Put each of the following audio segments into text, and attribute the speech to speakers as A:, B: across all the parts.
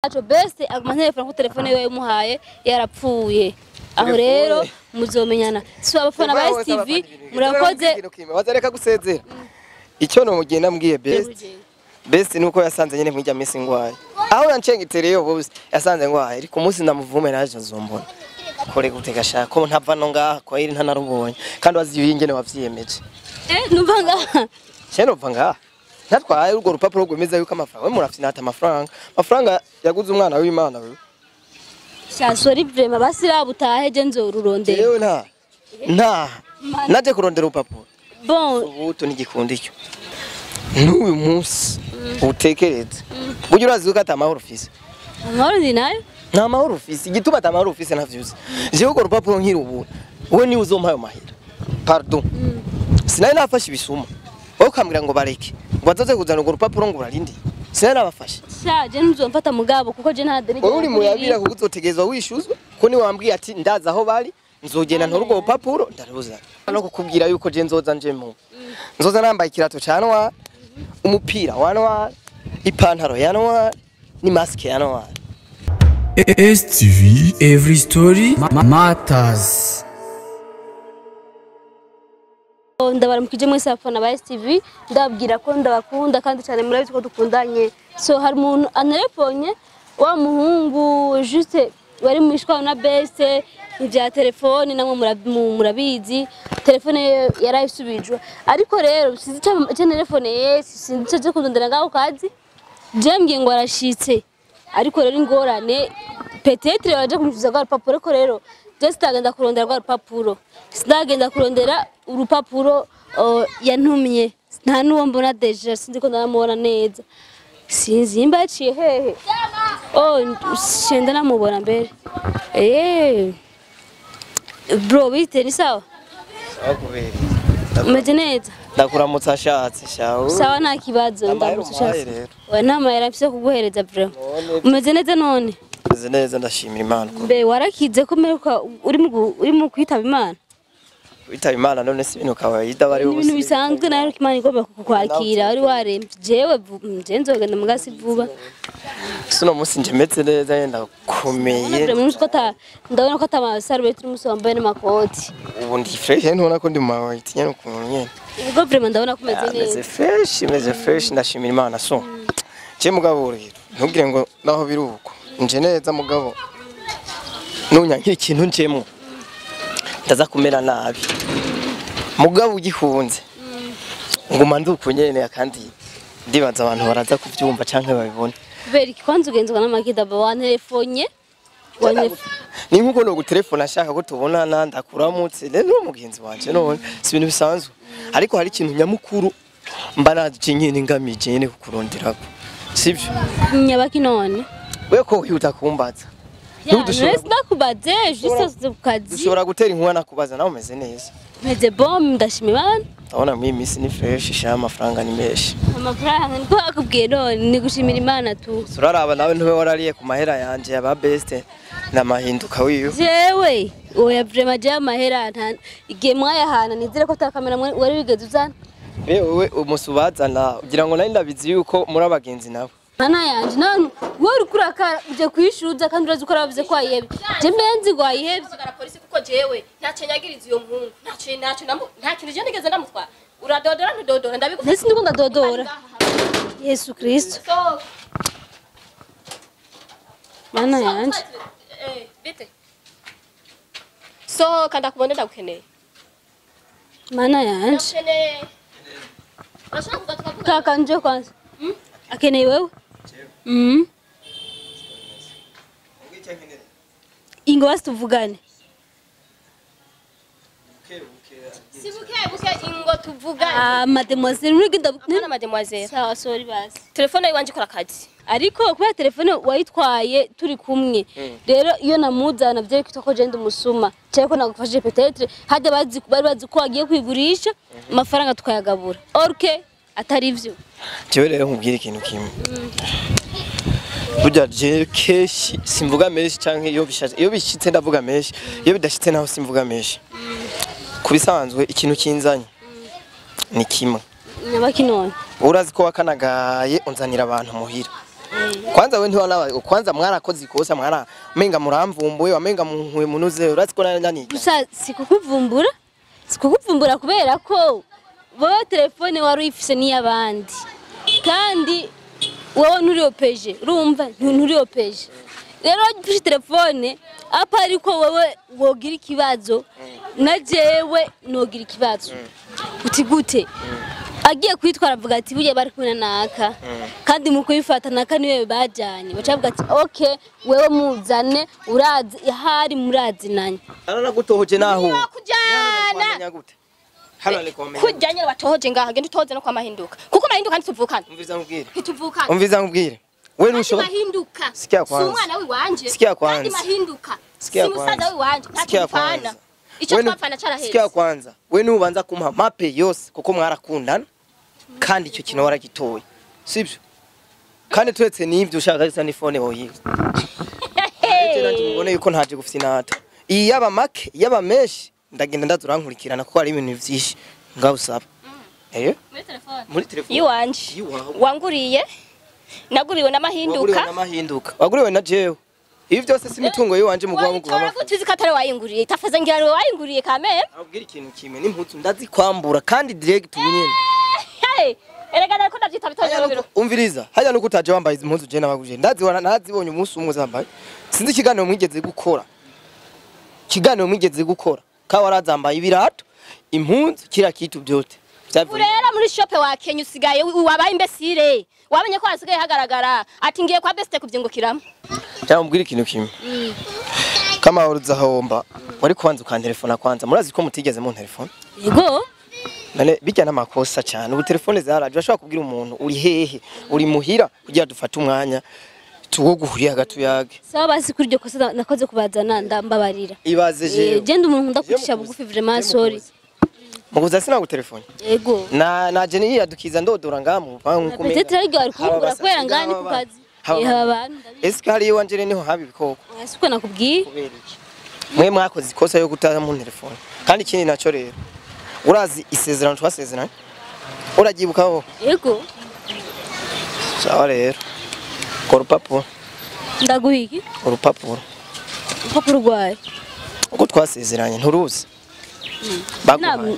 A: Aco best aguma telefone ku telefone yiwe yamuhaye yarapfuye. Aho rero muzomenyana. So abafana ba STV murakoze.
B: Bazareka gusezera. Icyo no mugenda mbwiye best. Best nuko yasanze nyene mwija misi ngwaye. Aho yancengetereye bose yasanze ngwaye ariko umunsi ndamuvume naje azombona. Kore gutega shaka ko ntava no ngaha ko iri ntanarubonye kandi wazi ingene wavyiyemeje.
A: Numva ngaha.
B: Cyo numva ngaha. Natwaye urwo rupapuro rwemeza yuko amafaranga we murafite amafaranga. Amafaranga yaguze umwana w'Imana wewe.
A: Sha sorry vraiment basira butahe je nzorurondera.
B: Yewe nta. Nta. Naje kurondera urupapuro.
A: Bon,
B: ubuto nigikunda icyo. N'uyu munsi utekereze. Buryo urazi ko atamahoro ufise.
A: Amahoro ndi nayo?
B: Nta mahoro ufise. Igituma atamahoro ufise ntavyuzi. Jewe urwo rupapuro nkirubura. Wewe ni uzompa ayo mahera. Pardon. Sinari nafashe ibisuma. Wowe ukambwira ngo bareke. Ngo azoze kuzana urwo rupapuro ngo urarindi. Sinari nabafashe.
A: Sha je ntuzomfata mugabo kuko je nta deni.
B: Wowe uri muyabira kuko uzotegerezwa wishuzwe ko ni wambwiye ati ndaza aho bari nzogenda ntora urwo rupapuro ndaruzana. No kukubwira yuko je nzoza njemo. Nzoza nambaye ikirato ca noir, umupira wa noir, ipantaro ya noir, ni mask ya noir.
C: STV Every Story Matters.
A: Ndabaramukije mwese abafana ba STV ndababwira ko ndabakunda kandi cyane murabizi ko dukundanye. So hari umuntu anelefonye wa muhungu juste wari mwishwa na best ivya telefone namwe murabizi telefone yarayisubijwe ariko rero sinzi icyo telefone ye sinzi icyo kundondera ngaho kazi je mbwiye ngo arashitse ariko rero ingorane peut-être baje kumusubiza rwa rupapuro ko rero je sitagenda kurondera rwa rupapuro sinagenda kurondera urupapuro yantumye nta nuwo mbona déjà sinzi ko ndamubona neza sinzi imba yaciye hehe. Oh shenda namubona mbere. Bro bite ni sawa?
B: Sawa kubera.
A: Umeze neza?
B: Ndakuramutsa ashatse shawo.
A: Sawa nta kibazo ndamutse ushatse. Oya nta mahera mfise kuguhereza bro. Umeze neza none?
B: Umeze neza ndashimira Imana.
A: Mbe warakize ko meruka uri mu kwitaba Imana?
B: Kwitaba Imana none si ibintu kawaida bari
A: bose. Ibintu bisanzwe nayo Imana igomba kukwakira wari waremvye. Jewe nje nzogenda mugasi vuba.
B: Suno munsi nje meze neza yenda komeye.
A: Ndabona ko atamasarubeti uri musi wambaye n'amakoti.
B: Ubu ndi fresh ntubona ko ndi mu mawhite nyene ukuntu nyene.
A: Ubwo vraiment ndabona ko umeze neza.
B: Meze fresh, meze fresh ndashimira Imana so. Je mugabo rero ntubwire ngo naho biruko. Nje neza mugabo. Nunyankira ikintu njemo. Ndaza kumera nabi. Mugabo ugihunze. Nguma nduko nyene kandi ndibaza abantu baraza kuvyumva canke babibone.
A: Kubera iki kwanza ugenzwa n'amakida ba wanterefonye?
B: Ni nkuko no gutelefona ashaka ko tubonana ndakuramutse rero mugenzi wanje none si ibintu bisanzwe ariko hari ikintu nyamukuru mba naje nyene ngamije nyene kukuronderako sivyo
A: nyabaki none
B: wewe ko wihuta kumbaza
A: ndakubaze juste kukazi
B: dushobora gutera inkuba nakubaza nawe umeze neza
A: meze bon ndashima Imana
B: ndabona muri misi ni fresh sha amafaranga ni menshi
A: amafaranga niko akubwiye none ni gushimira Imana tu
B: turaraba nawe ntube warariye ku mahera yanje aba best na mahinduka wiyo
A: jewe oya vraiment je amahera igihe mwayahana nizere ko atakamera wari wigeze uzana
B: wewe umusubazana ugira ngo nari ndabizi yuko muri abagenzi nabo
A: Mana yanje none wowe uri kurakara uje kwishuza kandi urazi ko aravuze ko ayihebye je mbenzi ngo ayihebye
D: bagara polisi kuko jewe ntacyo nyagiriza uyo muhungu ntacyo nta kintu je nigeze ndamutwara uradodora ntudodora ndabigufa
A: ndetse ndiko ndadodora Yesu Kristo Mana yanje
D: bite so kanda kubone ndagukeneye
A: Mana yanje kaka nje kwanza akeneye wewe Ingo basi tuvugane.
D: Si buke ingo tuvugane.
A: Ah mademoiselle muri
D: genda mademoiselle.
A: Sawa sorry basi.
D: Telefone yiwanje ikora akazi.
A: Ariko kubera telefone wayitwaye turi kumwe. Rero iyo namuzana byo kitoko je ndumusuma. Cyeko nagufashije peut-être hajya bazi bari bazi ko agiye kwigurisha amafaranga tukayagabura. Okay atari vyo.
B: Jewe rero nkubwira ikintu kimwe. Burya je keshi simvuga menshi canke iyo bishatse iyo bishitse ndavuga menshi iyo bidashitse naho simvuga menshi. Kubisanzwe ikintu kinzanye ni kimwe.
A: Nyabaki none.
B: Urazi ko wakanagaye unzanira abantu muhira. Kwanza we ntiwana kwanza mwarakoze ikosa mwara menga muramvumbuye wamenga munkuye munuze urazi ko nani.
A: Gusa sikukuvumbura. Sikukuvumbura kubera ko wowe telefone wari uyifise n'iyabandi. Kandi wowe nturi opeje, urumva nturi opeje. Rero ufise telefone apa ariko wowe wogira ikibazo na jewe nogira ikibazo. Uti gute? Agiye kwitwara avuga ati burya bari kumwe na naka kandi mu kuyifata naka niwe bajanye bacavuga ati okay wewe muzane urazi ahari murazinanye.
B: Aranagutohoje naho.
D: Kujana.
B: Hano ni komenya.
D: Kujyanye batohoje ngaha genda utoze no kwa Mahinduka. Kuko Mahinduka ntituvukana.
B: Umviza nkubwire.
D: Ntituvukana.
B: Umviza nkubwire. Wewe ntushobora
D: Mahinduka.
B: Sikia kwanza.
D: Si umwana wiwanje.
B: Sikia kwanza.
D: Kandi Mahinduka.
B: Sikia
D: Si musaza wiwanje.
B: Sikia
D: Ntacyo
B: kwanza.
D: Icyo twapfana caraheze.
B: Sikia kwanza. Wewe nubanza kumpa mape yose kuko mwarakundana kandi icyo kintu waragitoye. Sibyo? Kandi turetse n'ibyo ushaka isa ni phone woyiwe. Rero tubone yuko ntaje gufinata. Iyi yaba make yaba menshi ndagenda ndazurankurikirana kuko hari ibintu vyinshi ngabusaba. Eh?
D: Muri telefone.
B: Muri telefone.
D: Yiwanje. Wanguriye. Naguriwe na Mahinduka.
B: Waguriwe na Mahinduka. Waguriwe na jewe. Ibi byose si imitungo yiwanje mu guha
D: muguha. Tuzi ko atari wayinguriye. Tafaza ngira ari wayinguriye kamere.
B: Abwira ikintu kimwe n'impuzu ndazikwambura kandi direct ubunyene.
D: Hey, erega nariko ndavyita bitonyobero.
B: Umviriza, hajya nuko utaje wambaye izi mpuzu je nabaguje. Ndaziwana nazibonye umunsi umwe zambaye. Sinzi ikiganiro mwigeze gukora. Ikiganiro mwigeze gukora. Ka warazambaye ibirato, impuzu kira kitu byote.
D: Urera muri shop wa Kenya usigaye wabaye imbesire. Wamenye ko hasigaye hagaragara ati ngiye kwa best kuvyingukiramo.
B: Cyangwa mbwira ikintu kimwe. Kama uruza homba wari kubanza ukantelefona kwanza murazi ko mutigeze mu telefone.
A: Yego.
B: None bijya namakosa cyane ubu telefone zaraje bashobora kubwira umuntu uri hehe uri muhira kugira dufate umwanya tuwo guhuriye hagati.
A: Sawa basi kuri iryo kosa nakoze kubazana ndambabarira.
B: Ibaze jewe.
A: Genda umuntu ndakucisha bugufi vraiment sorry.
B: Muguza sinagutelefone.
A: Yego.
B: Na je niyadukiza ndodora ngamu bankumenga.
A: Peut-être ariko ari kumbura kubera ngani ku kazi.
B: Eske hari iwanje niho habi bikoko.
A: Siko nakubwiye.
B: Kubera iki? Mwe mwakoze ikosa yo gutaza mu telefone. Kandi ikindi naco rero. Urazi isezerano twasezeranye? Uragibukaho?
A: Yego.
B: Sawa rero. Ko rupapuro.
A: Ndaguha iki?
B: Urupapuro.
A: Urupapuro rwaye.
B: Uko twasezeranye nturuzi? Baguhaye.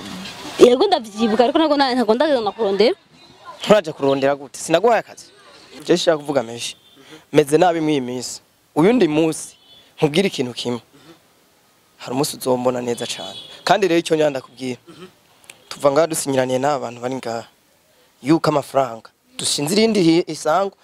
A: Yego ndavyibuka ariko ntago ndagenda kurondera.
B: Nturaje kurondera gute? Sinaguhaye akazi. Je shaka kuvuga menshi. Meze nabi mw'iyi minsi. Uyundi munsi nkubwira ikintu kimwe. Hari umunsi uzombona neza cyane. Kandi rero icyo nyanda kubwira. Tuva ngaha dusinyiraniye n'abantu bari ngaha. Yuko amafaranga dushinze irindi isango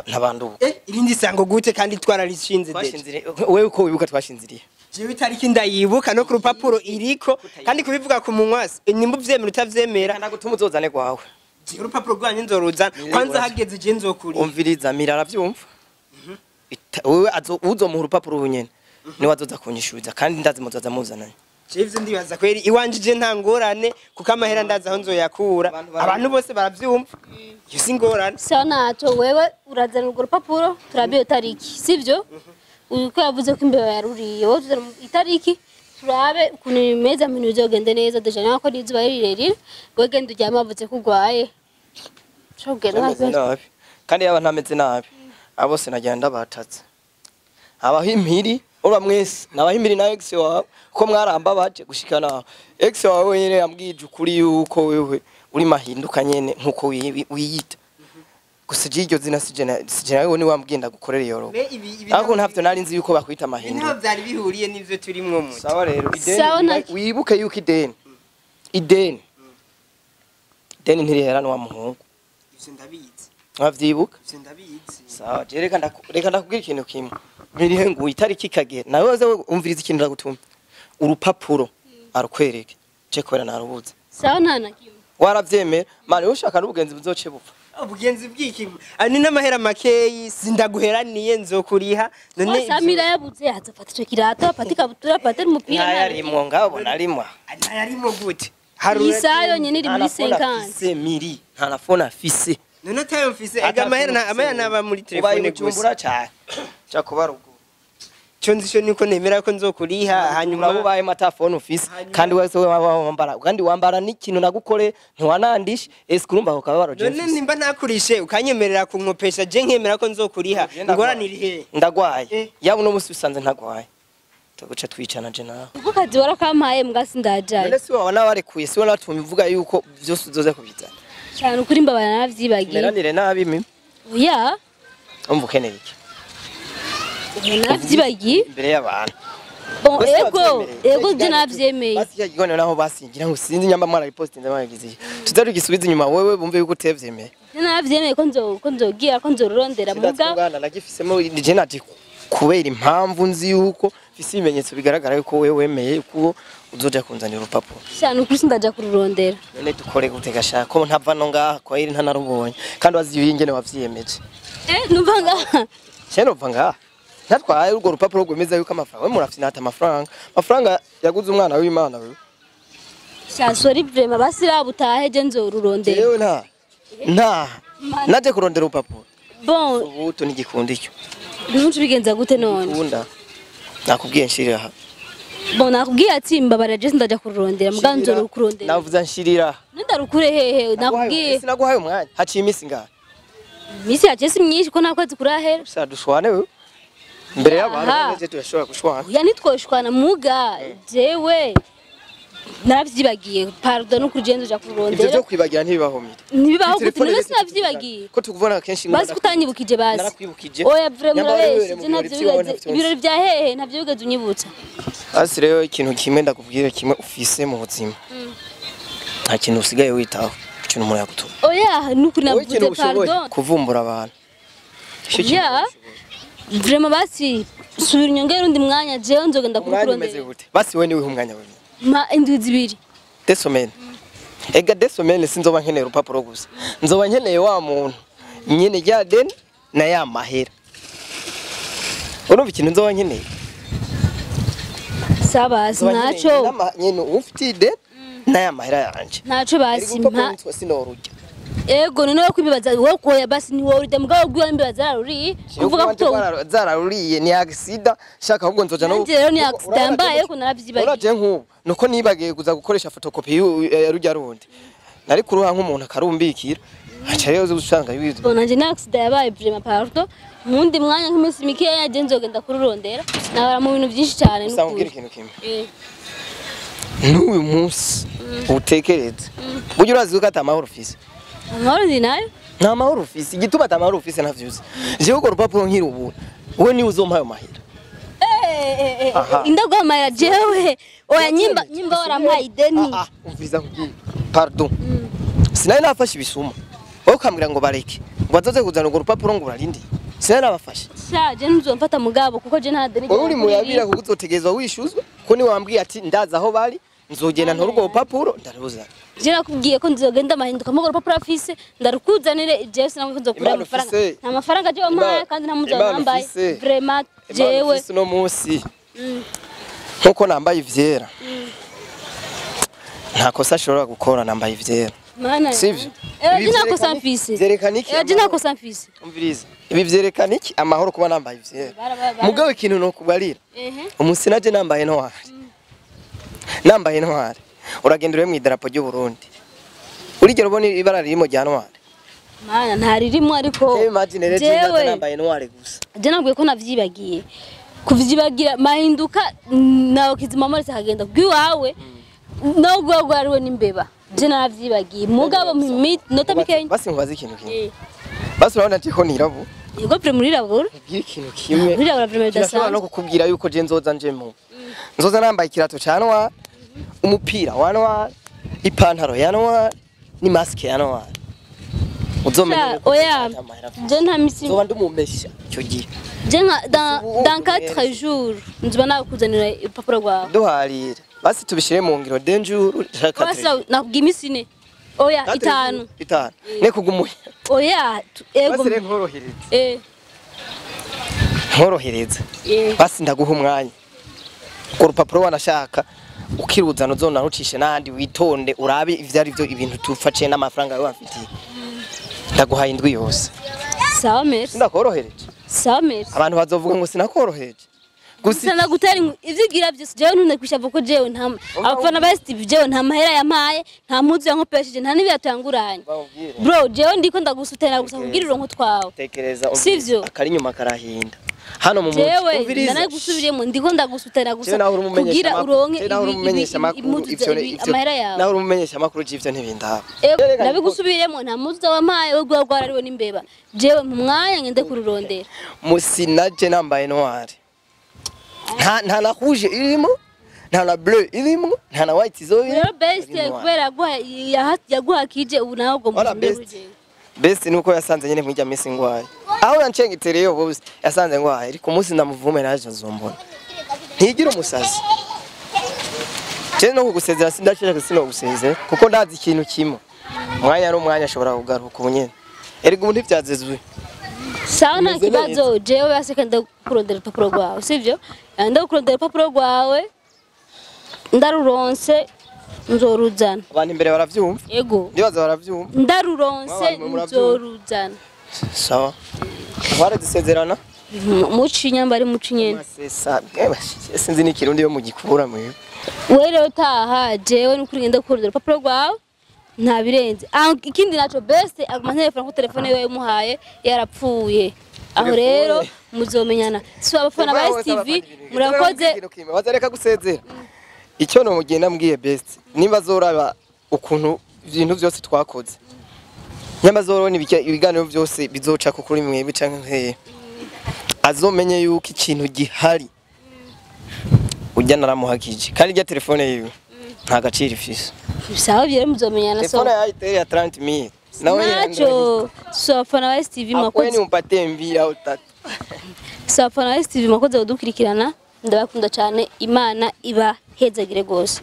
B: ntabanduka.
E: Irindi isango gute kandi twararishinze
B: deje. Wewe uko wibuka twashinziriye.
E: Jewe itariki ndayibuka no ku rupapuro iriko kandi kubivuga ku munwasi nimba uvyemera utavyemera
B: ndagutuma uzozane gwawe.
E: Jewe urupapuro rwanyu nzoruzana kwanza hageze je nzokuri.
B: Umviriza mira aravyumva. Wewe uzomuha urupapuro ubunyene niwe azoza kunyishuza kandi ndazi muzoza muzananye.
E: Jewe ivyo ndibaza kweri iwanje je nta ngorane kuko amahera ndazi aho nzoyakura abantu bose baravyumva iyo si ngorane.
A: Sawa naco wewe urazana urwo rupapuro turabe itariki sivyo? Uko yavuze ko imbeba yaruriye wowe tuzana itariki turabe ukuntu bimeze ibintu bizogende neza deja nako n'izuba ari rirerire wewe genda uryame wavuze ko urwaye.
B: Meze nabi kandi yaba ntameze nabi abo sinagenda ndabatatse. Abaho impiri ura mwese nabaho impiri na ex wawe ko mwaramba baje gushika naho ex wawe wenyene yambwije ukuri yuko wewe uri Mahinduka nyene nkuko wiyita. Gusa iryo zina sije nawe ni wambwiye ndagukorera iyo robo. Ariko ntavyo nari nzi yuko bakwita Mahinduka.
E: Ntabwo byari bihuriye n'ivyo turimwo muti.
B: Sawa rero ideni wibuke yuko ideni ntirihera wa muhungu.
E: Ivyo ndabizi.
B: Wavyibuka?
E: Ivyo ndabizi.
B: Sawa je reka ndakubwira ikintu kimwe. Mirihe ngo itariki kagera nawe waze umviriza ikintu ndagutuma. Urupapuro arukwereke. Je kubera narubuze.
A: Sawa ntana kimwe.
B: Waravyemera mani ushaka n'ubugenzi buzoce bupfa.
E: Ubugenzi bw'iki? Ani n'amahera makeyi sindaguheraniye nzokuriha
A: none Samira yabuze azafata ico kirato afata ikabutura afata umupira
B: ntayarimwo ngabo narimwa.
E: Ntayarimwo gute?
A: Isaha yonyene iri muri 50.
B: Miri nta na phone afise.
E: None atayo mfise ega amahera amahera naba muri telefone
B: gusa. Ubaye cyane. Cyakuba ruguru.
E: Ico nzi co niko nemera ko nzokuriha hanyuma
B: Uraba ubayemo ata phone ufise kandi wese wambara kandi wambara n'ikintu nagukore ntiwanandishe ese urumva ako kababaro je
E: None
B: mfise.
E: nimba nakurishe ukanyemerera kunkopesha je nkemera ko nzokuriha ingorane iri hehe?
B: Ndagwaye yaba uno musi usanze ntagwaye tuguca twicana je nawe.
A: Kuko kazi warakampaye mbwa sindajayo.
B: None si waba nabarekuye si wanatumye uvuga yuko vyose uzoza kubizana.
A: Cyane ukuri mbabara naravyibagiye.
B: Meranire nabi mimi.
A: Oya,
B: Umva ukeneye iki
A: naravyibagiye.
B: Imbere y'abantu.
A: Bon,
B: Bose
A: ego,
B: bavyemeye.
A: ego je navyemeye.
B: Basi cya gikoni naho basingira ngo sinzi nyamba mwarabipostinze mwaragize iki. Tuzarugisubiza inyuma wewe bumve yuko utevyemeye.
A: Je navyemeye ko nzo ko nzogira ko nzorurondera muga.
B: Muga nagifisemo je naje kubera impamvu nzi yuko mfise ibimenyetso bigaragara yuko wewe wemeye yuko uzoja kunzanira urupapuro.
A: Cyane ukuri sindaja kururondera.
B: None dukore gute gashaka ko ntava no ngaha kwa iri ntanarubonye kandi wazi ingene wavyiyemeje.
A: Numva ngaha.
B: Cyane uva ngaha. Ntatwaye urwo rupapuro rwemeza yuko amafaranga we murafite nata amafaranga. Amafaranga yaguze umwana w'Imana wewe.
A: Sha sorry vraiment basi rabutahe je nzorurondera.
B: Jewe nta naje kurondera urupapuro.
A: Bon,
B: Ubuto nigikunda icyo.
A: ntuci bigenza gute none?
B: Gikunda. Nakubwiye nshirira aha.
A: Bon, nakubwiye ati mbabara je sindaja kururondera muga nzorukurondera.
B: Navuze nshirira.
A: Ndarukure hehe nakubwiye.
B: Sinaguhaye umwanya. Haciye iminsi ngahe?
A: Misi yaje si myinshi ko nta kwezi kurahera.
B: Sha dushwane wewe. Imbere y'abantu
A: Aha.
B: nje turashobora gushwana.
A: Oya nitwoshwana muga jewe naravyibagiye pardon no kugenda uja
B: Ivyo
A: kururondera.
B: vyo kwibagira ntibibahomire.
A: Ntibibaho gute
B: Telefone
A: none
B: rero
A: sinavyibagiye.
B: Ko tukubona kenshi
A: Basi kutanyibukije basi.
B: Narakwibukije.
A: Oya vraiment
B: Nyamba wari
A: urabeshe
B: wibereye
A: je
B: mu
A: ntavyo
B: birori vy'iwawe
A: bigeze
B: ntavyo
A: ibirori vya hehe ntavyo bigeze unyibutsa.
B: Basi rero ikintu kimwe ndakubwira kimwe ufise mu buzima. Nta kintu usigaye witaho. Ikintu umuntu yagutuma.
A: Oya nukuri
B: Wowe ikintu
A: navuze
B: ushoboye
A: pardon.
B: kuvumbura abantu. Ico kintu
A: Oya vraiment basi subira inyongera undi mwanya jewe nzogenda
B: umwanya umeze
A: kukurondera.
B: gute? Basi wewe niwe umwanya wewe.
A: Ma indwi zibiri.
B: Desomene. Ega desomene sinzoba nkeneye urupapuro gusa. Nzoba nkeneye wa muntu nyene rya deni na ya mahera. Urumva ikintu nzoba nkeneye?
A: Sabasi
B: Nzoba nkeneye
A: ntaco
B: nyene ufite ideni na ya mahera yanje.
A: ntaco basi
B: Erega
A: mpa
B: urupapuro sinorurya.
A: ego none wo kwibaza wo koya basi ni wowe urya mugabo gwiwa imbibaza zararuriye kuvuga ko to
B: zararuriye ni accident shaka ahubwo nzoja no
A: Nanje rero ni accident mbaye ko naravyibagiye.
B: Uraje nk'ubu nuko nibagiye kuza gukoresha photocopy ya rujya rundi nari kuruha nk'umuntu akarumbikira aca rero usanga bizi
A: Bon nanje ni accident yabaye vraiment pardon mundi mwanya nk'iminsi mikeya je nzogenda kururondera nabara mu bintu byinshi cyane
B: usanga ubwira
A: n'ukuri
B: ikintu kimwe
A: Eh,
B: n'uyu munsi utekereze burya urazi ko ata mahoro ufise
A: amahoro ndi nayo
B: nta mahoro ufise igituma ata mahoro ufise ntavyuzi jewe urwo rupapuro nkirubura wowe niwe uzompa ayo mahera Aha.
A: Indagwamaya jewe oya nyimba nyimba warampaye ideni
B: Ah, ah, umviriza nkubwire pardon sinari nafashe ibisuma wowe ukambwira ngo bareke ngo bazoze kuzana urwo rupapuro ngo urarindiye sinari nabafashe
A: sha je ntuzomfata mugabo kuko je nta deni
B: wowe uri muyabira kuko uzotegerezwa wishuzwa ko niwe wambwiye ati ndazi aho bari nzogenda ntore urwo rupapuro ndaruzana
A: je nakubwiye ko nzogenda mahinduka mugoro rupapuro afise ndarukuzanire jewe sinakubwiye ko nzokura
B: Imana
A: amafaranga
B: ufise.
A: nta mafaranga je wampaye kandi nta muzi
B: Imana
A: wambaye
B: ufise.
A: vraiment
B: Imana
A: jewe
B: ufise uno munsi nkuko nambaye ivyera nta kosa ashobora gukora nambaye ivyera
A: mana
B: Sivyo?
A: eh
B: Ibi
A: je nakosa
B: vyerekana-
A: mfise
B: vyerekana iki
A: eh je
B: amahoro?
A: nakosa mfise
B: umviriza ibi vyerekana iki amahoro kuba nambaye ivyera
A: Bara- bara- bara.
B: mugabo ikintu nokubarira
A: ehe
B: umunsi naje nambaye ntwari nambaye ntwari uragenda ure mu idarapo ry'u Burundi urigera ubona ibara ririmo rya ntwari
A: mana ntaririmo ariko
B: Can you imagine rero jewe
A: jewe
B: nambaye ntwari gusa
A: je nabwiye ko navyibagiye kuvyibagira mahinduka nawe kizima amorese akagenda bw'iwawe nawe ubwawe bwariwe n'imbeba je naravyibagiye mugabo nota mikenya
B: basi nkubaze ikintu kimwe basi urabona je ko nirabu
A: yego pre murirabura
B: nkubwire ikintu kimwe
A: murirabura vraiment
B: kirashobora no
A: bidasanzwe
B: kukubwira yuko je nzoza njemo nzoza nambaye ikirato ca noir umupira wa noir ipantaro ya noir ni maske ya noir uzomenya
A: Sha,
B: yuko
A: oya
B: nzoza amahera mfise.
A: je nta misi
B: nzoba ndumumesha icyo gihe
A: je nka dans
B: Ubu-
A: dans 4 jours nzoba nakuzanira urupapuro rwawe
B: duharire basi tubishire mu ngiro denjuru
A: basi nakubwiye imisi ine oya itanu
B: itanu ne kugumuya
A: oya ego
B: basi rero nkorohereze
A: eh
B: nkorohereze
A: eh
B: basi ndaguha umwanya urwo rupapuro wanashaka ukiruzana uzonarucishe n'ahandi witonde urabe ivyo ari vyo ibintu tufaciye n'amafaranga yawe wamfitiye ndaguhaye indwi yose
A: sawa merci
B: sindakorohereje
A: sawa merci
B: abantu bazovuga ngo sinakorohereje Gusa
A: Gusa gutera ivyo ugira byose jewe ntunekwisha ko jewe nta abafana ba STV jewe nta mahera yampaye, nta mpuzu yankopesheje, nta n'ibiyatanguranye.
B: Bawubwire.
A: Bro, jewe ndiko ndagusutera gusa kugira uronke twawe.
B: Tekereza
A: Sivyo?
B: akari inyuma karahinda hano mu muji.
A: Jewe
B: Umviriza.
A: ndanagusubiriyemo, ndiko ndagusutera gusa
B: Jewe naho uri umumenyesha
A: kugira
B: amakuru,
A: uronke
B: jewe naho uri umumenyesha amakuru,
A: impuzu
B: ivyo
A: amahera yawe.
B: Naho uri umumenyesha amakuru ivyo ntibindaba.
A: Ego,
B: Reka
A: ndabigusubiriyemo, nta mpuzu wampaye, we rwarariwe n'imbeba. Jewe mu mwanya ngende kururondera.
B: Musinaje nambaye noir. Nta na rouge irimo, nta na bleu irimo, nta na white izo irimo.
A: Rero best
B: Ari noir.
A: kubera yaguhakije ubu nawe ugomba
B: Wala
A: usubire
B: best.
A: kuri jewe.
B: Best nuko yasanze nyene mwirya misi ngwaye. Aho yancengetereyo bose yasanze ngwaye, ariko umunsi ndamuvume naje azombona. Ntigira umusazi. Je no kugusezera sindashaka sino gusezera kuko ndazi ikintu kimwe. Umwanya ari umwanya ashobora kugaruka ubu nyene. Erega ubu ntivyazezwe.
A: Sawa, nta
B: Umeze
A: kibazo, jewe baseka ndakurondera urupapuro rwawe, sivyo? Ndakurondera urupapuro rwawe, ndaruronse nzoruzana.
B: Abantu imbere baravyumva.
A: Ego,
B: Ndibaza baravyumva.
A: ndaruronse
B: Mwabantu muravyumva.
A: nzoruzana.
B: Sawa. Twara dusezerana.
A: Muci nyamba ari muci nyene.
B: Masesa. Sinzi n'ikirundi yo mu gikura mwe.
A: Wewe rero taha, jewe nukuri ngenda kurondera urupapuro rwawe, nta birenze. Ah, ikindi naco best aguma telefone ko telefone yiwe yamuhaye yarapfuye. Aho rero muzomenyana. So abafana ba STV murakoze.
B: Bazareka gusezera. Icyo no mugenda mbwiye best nimba azoraba ukuntu ibintu byose twakoze. Nyamba azorona ibiganiro byose bizoca ku kuri mwe canke nkeye. Azomenye yuko ikintu gihari. Ujya naramuhakije kandi irya telefone yiwe nta gaciro ifise.
A: Sawa, byo muzomenyana so.
B: Telefone ya Itel ya 30000. Nawe
A: Nacho so abafana ba STV
B: akweni
A: mwakoze.
B: umpate mbili au tatu.
A: So abafana ba STV mwakoze kudukurikirana, ndabakunda cyane, Imana ibahezagire gose.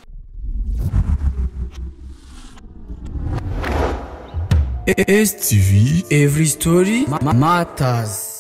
C: STV Every Story Matters.